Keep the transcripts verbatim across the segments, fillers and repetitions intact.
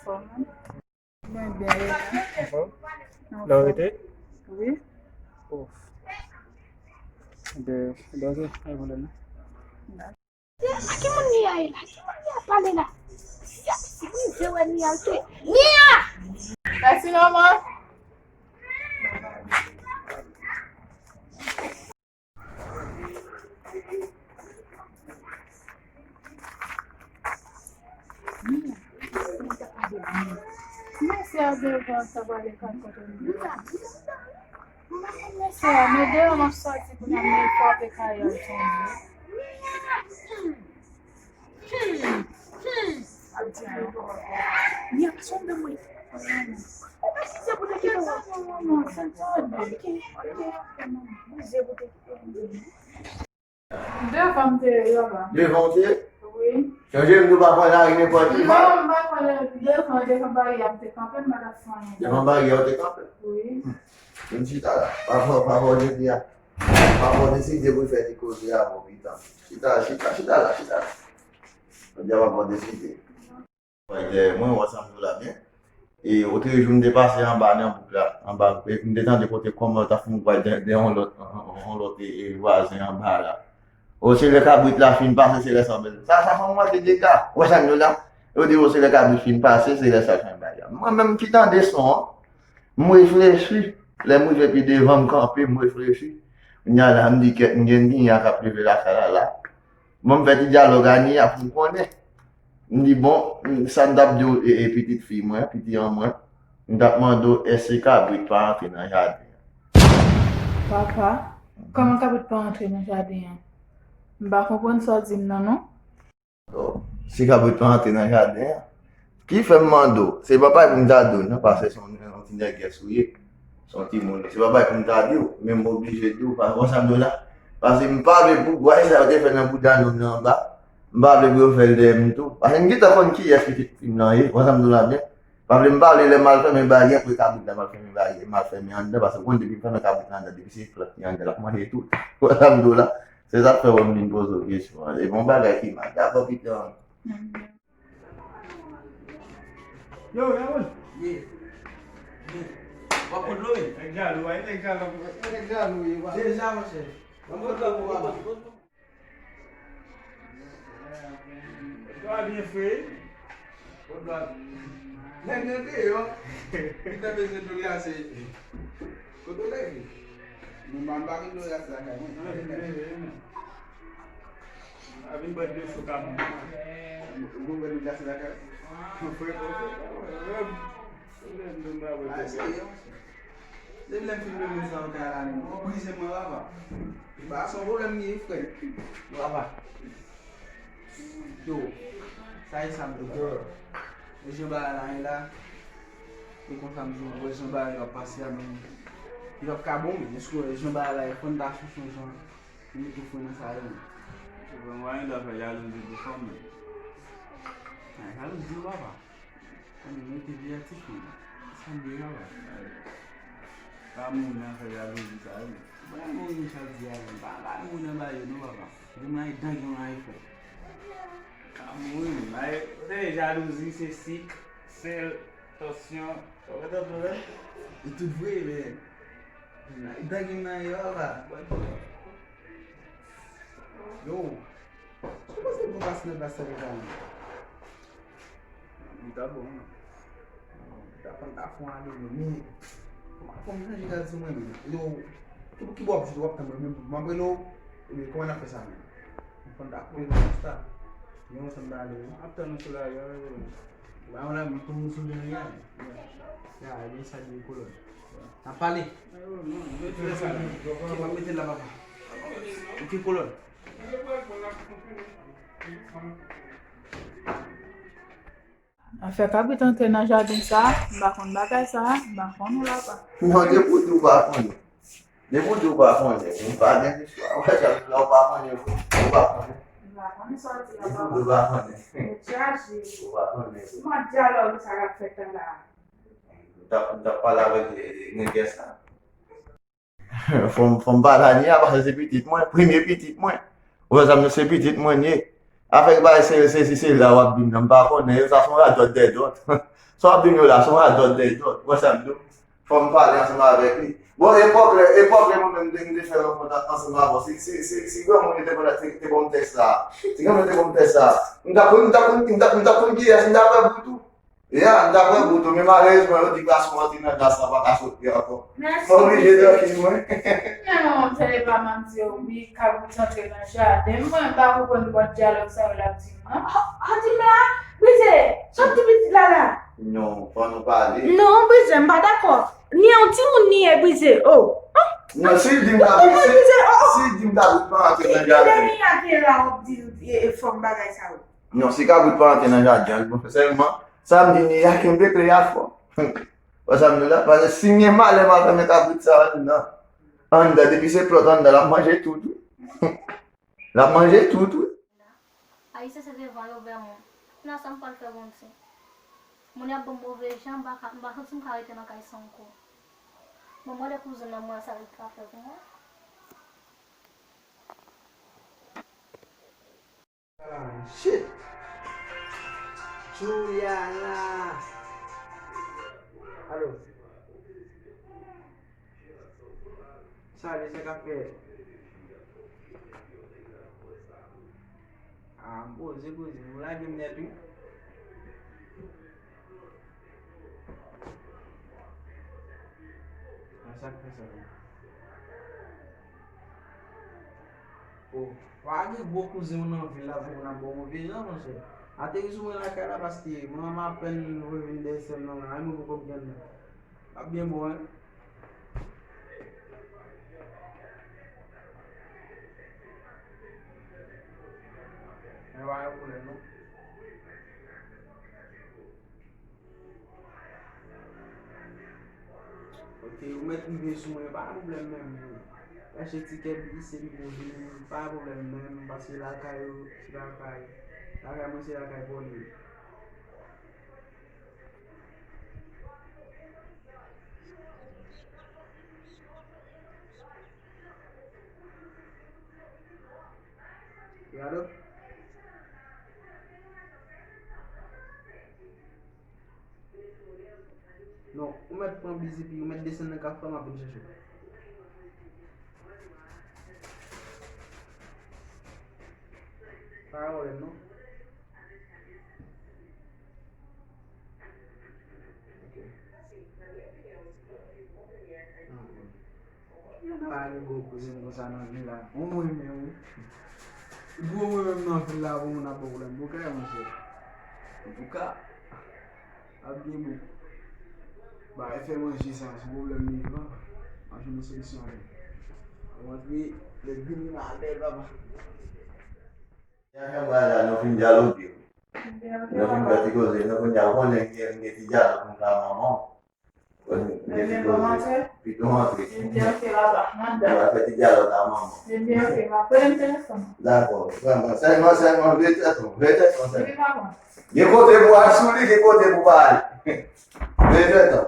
Anfòm. Mwen byen, wi. Anfòm? Anfòm. La w rete? Wi. Ouf. De, de, ok, pa gen pwoblèm, non. A ki moun Nia ye la? Ki moun Nia pale la? Sia, si mwen je wè Nia, l te. Nia! Mèsi, manman. Mesye a devan sa pale kakòt. M pa konn mesye a, men devan m ap sòti pou n al men frape kay an tonbe. Hmm, hmm. Ap di mwen, li ap tonbe mwen. Ou pa chanje pou te kite w. Non, non, non, sa, sa, ok, ok, ok, manman. Bouze pou te kite w. Devan m te ye, papa. Devan w te ye? Wi. Chanje m tou pa pran lari nenpòt ki. Non, m pa pran lari devan, devan bari a m te kanpe, m pa t ap fè anyen. Devan bari a w te kanpe? Wi. Hmm. Vin chita la. Papa, papa, jodi a. Papa deside pou l fè ti koze avè w, pitan. Chita, chita, chita la, chita la. Jodi a papa deside. Mwen, mwen wè sa m di w la byen. E otrejou m te pase anba nan bouk la, anba, e m te tande kote kòman yo t ap fè yon gway de, de yon lòt, yon lòt, e, e, vwazen anba la. O, se lè kabrit la fin pase, se lè sa, sa, sa fè yon manje dega. Wè sa m di w la? Yo di, o, se lè kabrit fin pase, se lè sa fè bagay la. Mwen menm ki tande son an, m reflechi. Lè m rive pi devan, m kanpe, m reflechi. Kounya la, m di, kèt, m gen Nia k ap leve lakay la la. Bon, m fè ti dyalòg a Nia pou m konnen. M di, bon, sa m t ap di w, e, e pitit fi mwen, pitit an mwen, m t ap mande w, èske kabrit pa antre nan jaden an? Papa, kòman kabrit pa antre nan jaden an? M pa konprann sa w di m nan, non. Oh, si kabrit pa antre nan jaden an, ki fè m mande w? Se pa bagay pou m ta di w, non, paske se yon, yon ti nègès ou ye. Se yon timoun. Se pa bagay pou m ta di w, men m oblije di w, pa, wè sa m di w la? Paske m pa vle pou gway sa yo te fè nan bouda nonm nan anba. M pa vle pou yo fè l dèyè m tou. Paske m gentan konn kiyès pitit fi m nan ye, wè sa m di w la byen? Pa vle m pale lè m al fèmen baryè, pou kabrit la m al fèmen baryè, m al fèmen anndan, paske w konn depi m fèmen kabrit la anndan, depi se plant ki anndan l ap manje tout. Wè sa m di w la? Se sa k fè w wè m vin poze w kesyon an. E bon bagay ki mal. Dakò, pitit an. Yo, Yawon. Ye. Ye. W ap pot dlo, wi? Nèg jalou, wi, nèg jalou. Nèg jalou, wi, wa. Deja, monchè. W ap pot dlo pou papa. Dlo a byen fre. Bon, dlo a. Nèg nan deyò. Li ta bezwen dlo glase. Kote w leve? Non, m pa gen dlo glase lakay mwen. A vin bwè dlo cho ka mwen. Ou konn bwè dlo glase lakay? Frè, frè, frè, frè. Pwoblèm dlo m pa bwè dlo glase. Depi lè m fin bebe sa yo kay la menm, ou brize mwen, papa. E pa se yon pwoblèm li ye, frè. Papa. Yo, sa e sa m te di. E jan bagay la ye la, e konsa m di w, wè jan bagay yo ap pase a menm. Li p ap ka bon, men, èske w wè jan bagay la ye, fò n ta chèche yon jan pou mete fren nan sa yo, men. Mwen, mwen, dwa fè jalouzi pou fanm, men. Ay, jalouzi, papa. Ann rete vye ti fi. Sa m gen la, papa? Pa moun nan fè jalouzi sa, wi. Ba moun nan chak di a, pa, pa moun nan ba yo, non, papa. Gen mwen dan gen mwen fè. Pa moun, bay, ou tande jalouzi, se sik, sèl, tansyon. Ou kontan tou, la? E tout vre, men. Dan gen mwen yo, papa. Yo, ou panse pou pase nan plas sa, papa? Li ta bon, non. Li ta konn ta fon ale, men. Kòman, kòman jan jiga di mwen, men? Yo, ki, ki bò w ap jwe, w ap tann mwen, men, m ap rele w, men, kòman n ap fè sa, men? M konn ta koupe nan konsta. Gen yon sa m pale, wi. Ap tann ou sou la, yo. Ba yon lami pou nou sou le riyal. Ya, gen sa di kolòn. N ap pale. Ayo, non, mwen fè sa la. Ki mwen mete la, papa? Ou ki kolòn? Afè kabrit antre nan jaden sa, m pa konn bagay sa, m pa konn ou la pa. Non, depi w di w pa konnen. Depi w di w pa konnen, m pa gen istwa. Wè, sa vle di la ou pa konnen vre. Ou pa konnen. M pa konnen sa w di la, papa. Depi w di w pa konnen. Ou chaje. Ou pa konnen vre. Mwen dyalòg sa k ap fèt la. M t ap, m t ap pale avèk, e, e, nèg sa. Fò m, fò m pale a Nia, paske se pitit mwen, premye pitit mwen. Ou wè sa m di, se pitit mwen l ye. Avèk bagay se, se, se, se la w ap vin nan, m pa konnen, yo, sa se yon radòt dèdòt. Sa w ap vin yo la, se yon radòt dèdòt. Ou wè sa m di w? Fò m pale ansanm avèk li. Bon, epòk lè, epòk lè mwen menm, m te, m te fè rankont ansanm avè w. Si, si, si, si granmoun yo te konn, te, te ban m tèks la. Si granmoun yo te ban m tèks la. M t ap konn, m t ap konn, m t ap, m t ap konn kiyès, m t ap wè bout ou. Ya, m ta pran bout ou, men malerezman, yo di gason antre nan gaz la, pa ka soti ankò. Mèsi, mwen oblije Bondye. Trankil mwen. Men manman m, se pa manti, wi, kabrit antre nan jaden mwen, m pa konprann bò dyalòg sa yo l ap di m nan. An, an, di m la, Brize, sa w di pitit la la? Non, fò nou pale. Non, Brize, m pa dakò. Ni yon timoun ni ye, Brize, oh. Non, si l di m kabrit, si, si l di m kabrit pa antre nan jaden. Lè Nia te la, w ap di l, e, e, fòm bagay sa yo. Non, si kabrit pa antre nan jaden an, bon, sèlman, sa m di Nia kenbe kle a fò. Wè sa m di w la? Paske si m gen malè, m a fèmen kabrit sa anndan. Anndan, depi se plòt anndan, l ap manje tout, wi. L ap manje tout, wi. Ayisyen se devan yo vè moun. Nan sa m pral fè Bondyé. Moun y ap ban m move jan, m pa ka, m pa santi m ka rete nan kay sa ankò. Bon, mande kouzen nan mwen sa li ka fè pou mwen. Ah, shit. Juliana. Alo. Salut, sa k ap fèt? Ah, m poze, poze. Nou lage m nèt, wi. Nan sa k fè sa, wi. Oh, pa gen gwo kouzen w nan vil la pou moun ap ba w move jan, monchè. Ateri sou mwen lakay la, paske mwen menm apèn revin dèyè sèm nan la, mwen poko p gen nan. L ap byen bon, wi. Men pa gen pwoblèm, non. Ok, ou mèt rive sou mwen, pa gen pwoblèm menm. Achte tikè bis epi pou w vini, pa gen pwoblèm menm, paske lakay ou, se lakay, lakay mwen se lakay pa w li ye. Gade. Non, ou mèt pran bis epi ou mèt desann nan Kafou a, m ap vin chèche w. Pa gen pwoblèm, non. Ok. Ah, bon. Yo pa gen gwo kouzen konsa nan vil la. Ou mwen menm, wi. Gwo mwen menm nan vil la, pou moun ap ba w pwoblèm. Bouka, monchè. Antouka, ap gen bon. Ba, e fè manje sa, se pwoblèm li ye, non. M ap jwenn yon solisyon avè l. Mwen antre, lè vini, m a bèl, papa. Jan m pral la, nou fin dyaloge. Nou fin fè ti koze, nou konnen, ou konnen gen, gen ti dyalòg konsa manman. Ou konnen gen ti koze. Pito antre. Pito antre. Ou va fè ti dyalòg a manman. Dakò, sèlman, sèlman, veye tèt ou, veye tèt ou sèlman. Gen kote pou al sou li, gen kote pou pa ale. Veye tèt ou.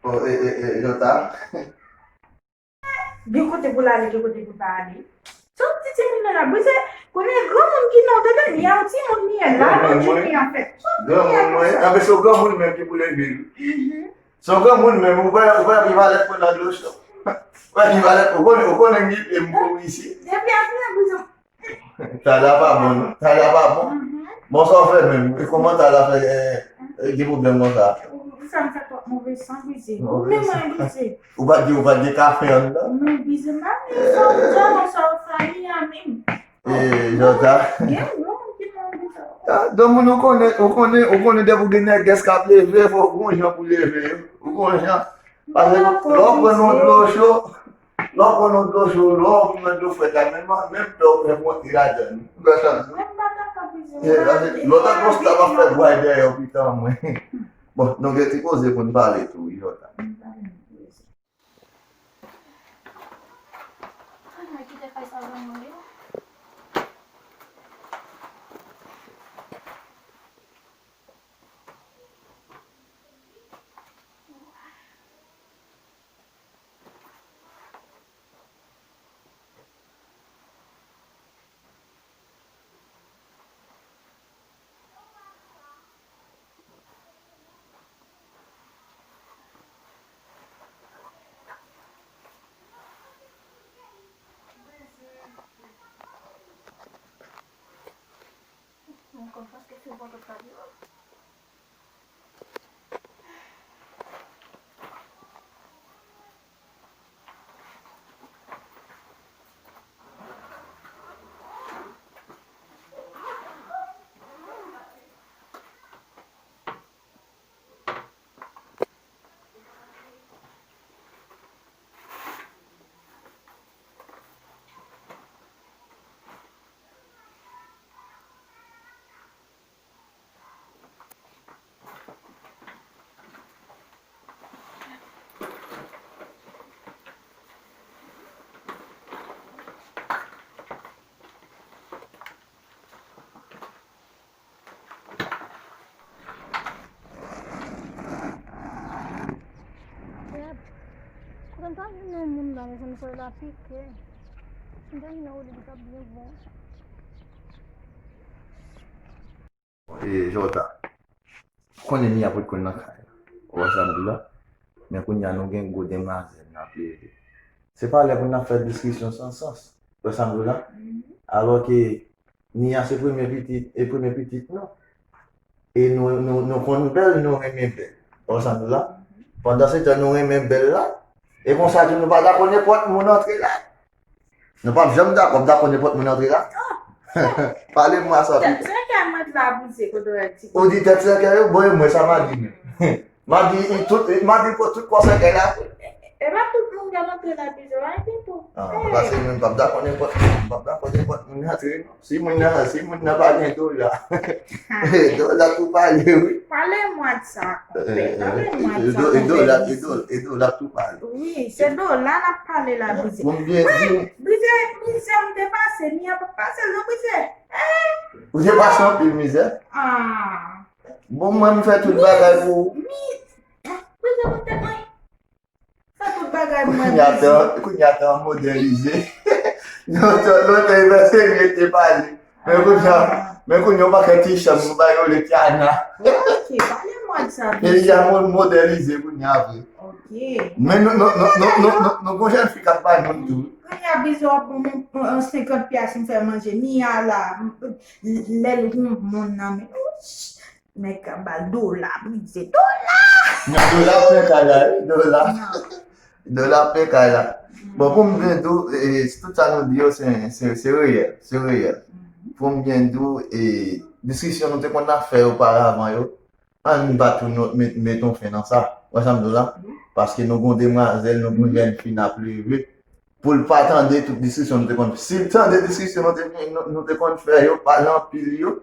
Bon, e, e, e, Jota. Gen kote pou l ale, gen kote pou l pa ale. Sa w di timoun nan la, Brize, konnen granmoun ki nan w, tande, li a yon timoun li ye la, lòt jou li an fèt. Sa w di a konsa? Anben, se yon granmoun menm ki pou leve l. Se yon granmoun menm, ou wè, ou wè ki valè pran nan dlo cho. Ou wè ki valè, ou konnen, ou konnen ki pye m pou isi. Depi ap fini, Brize. Talè a pa bon, non. Talè a pa bon. Bon, sa w fè menm? E kòman talè a fè, eh, eh, gen pwoblèm konsa? Ou, ou sa m fè twòp move san, Brize. Ou menm mwen, Brize. Ou pa t gen, ou pa t gen kafe anndan? Men, Brize, m pa gen sa, sa, sa w fè li a menm. Eh, Jota. Gen, non, ki nan Brize. Ah, donk, moun, ou konnen, ou konnen, ou konnen depi w gen nègès k ap leve, fò w gon jan pou leve yo. Ou gon jan. Paske lè w pran yon dlo cho, lè w pran yon dlo cho, lè w pran dlo frèt la, menm, menm pè w fè pou antre ladan l. Ou konprann? Lè w ta konsta w ap fè bway dèyè w pita mwen. Bon, nou gen ti koze pou n pale tou, wi, Jota. Ay, mwen kite fèy sa ban mwen, wi. Mwen konn paske se pòt la. Kote m ta jwenn yon moun la, mezanmi, soleil la pike. M te vin nan Wodri, li t ap byen bon. E, Jota, konnen Nia potko nan kay la. Ou wè sa m di la? Men kounye a nou gen gwo demwazèl n ap leve. Se pa lè pou n ap fè diskisyon san sans. Ou wè sa m di la? Alò ke Nia se premye pitit, e premye pitit nou. E nou, nou, nou konn bèl, nou renmen bèl. Ou wè sa m di la? Pandan se tan nou renmen bèl la, e konsa tou nou pa dakò nenpòt moun antre la. Nou p ap janm dakò, dakò nenpòt moun antre la. Pale mwa sa pito. Tèt sèkèy mwen la brize kote w wè ti. Ou di tèt sèkèy yo, bon, e mwen sa m a di menm. M a di, tout, m a di pou tout kò sèkèy la. E pa tout moun k ap antre la brize, w a di tou. Ah, paske mwen m p ap dakò nenpòt moun, m p ap dakò nenpòt moun antre non. Si moun nan, si moun nan pa gen dola. Dola tou pale, wi. Pale mwa de sa, konpè. Pale mwa de sa, konpè. Dola, dola, dola tou pale. Wi, se dola n ap pale la, brize. Bon, byen di. Brize, brize, m te pase, Nia pa pase l non, brize. Ou te pase anpil mizè. Ah. Bon, mwen, m fè tout bagay pou ou. Mi, brize, mwen te mwen. Fè tout bagay mwen bizou. Kounye a tan, kounye a tan modèlize. Lontan, lontan, e pèsonn rete pale. Men kounye a, men kounye a, yon pakèt ti chanm, nou ba yo le piana. Ok, pale mwa de sa. Peyi a mo-, modèlize kounye a vre. Ok. Men nou, nou, nou gon jèn fi k ap bay moun tou. Kounye a bizou ap ban mwen, euh, senkant pyas m fè manje. Nia la, lè l gon moun nan men. Nèg ka ba l dola, brize dola! Non, dola ap plen kay la, wi, dola. Dola ap plen kay la. Bon, pou m byen di w, e, tout sa nou di yo, se, se, se reyèl, se reyèl. Pou m byen di w, e, diskisyon nou te konn ap fè oparavan yo, ann ba tou nou met, met yon fen nan sa. Ou wè sa m di w la? Paske nou gon demwazèl, nou gon jèn fi n ap leve. Pou l pa tande tout diskisyon nou te konn, si l tande diskisyon nou te, nou, nou te konn fè yo, pale anpil yo,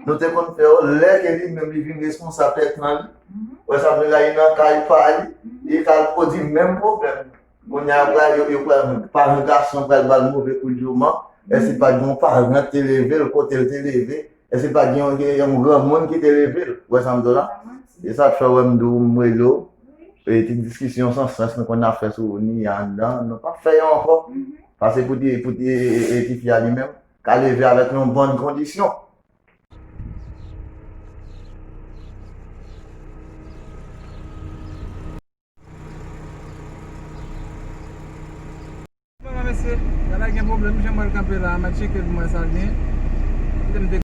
nou te konn fè yo, lè ke li menm li vin responsab tèt nan li, wè sa m vle la, li nan kay pa li, li ka pwodui menm pwoblèm. Kounye a, pral, yo, yo pral, paran gason pral ba l move kou djouman, èske pa t gen yon paran ki te leve l, kote l te leve, èske pa t gen yon, gen yon granmoun ki te leve l, wè sa m di w la? E sa k fè w wè m di w m rele w, e ti diskisyon san sans nou konn ap fè sou Nia anndan, nou p ap fè yo ankò. Paske pou ti, pou ti, e, e, e, tifi a li menm, ka leve avèk yon bòn kondisyon. Bon, mesye, gade gen pwoblèm, jan mwen kanpe la, m a tcheke l pou mwen sa l gen. Kite m te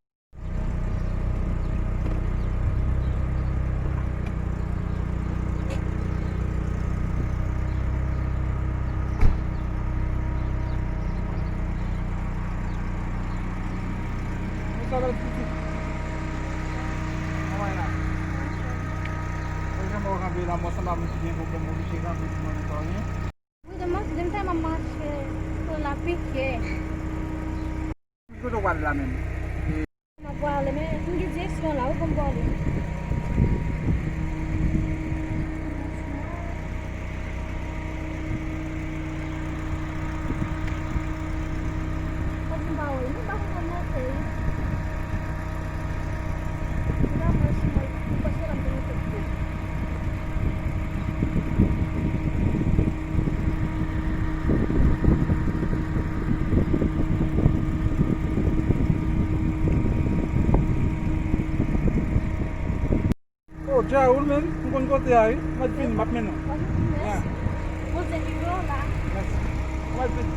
Sa va pitit. Lanmò sanba moun ki gen pwoblèm, oblije kanpe pou mande pa anyen. Wi, demen, demen sa m ap mache, sou la pike. Ki kote w pral la menm? M ap prale, men m gen direksyon la, wi, pou m prale. Sa di m pa wè, m pa konn monte. M pa wè si mwen, m panse la m te monte. Oh, dja ou menm, m konn kote a wi. Mwen vini, m ap mennen w. Ok, mèsi. Yeah. Poze nimewo w la. Mèsi. Mwen vini.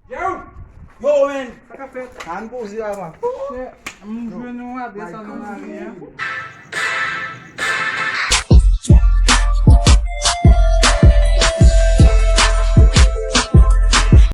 Yo! Yo, man! Sa k ap fèt? Ann poze avan. Chè, m jwenn yon adrès an nan lari a.